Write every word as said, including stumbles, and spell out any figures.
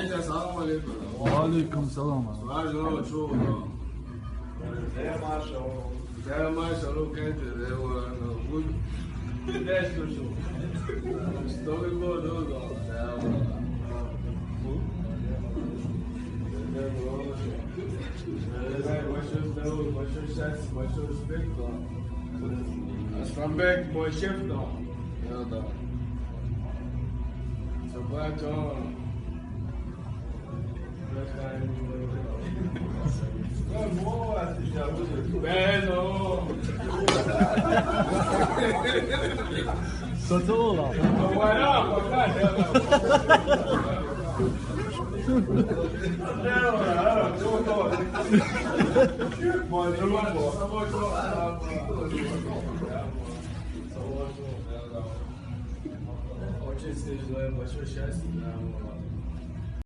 Selam alejkum. Ve alejkum selam. Važno, čudo. Nema što. Nema što, kajte, evo, no, bud. Nešto što. Što bi bilo dobro. Evo. Evo, Aslan Bek, moj šef, da. Ja, da. Sa koja to? Beno. Sa to vola? Očistite, želim baš još šest.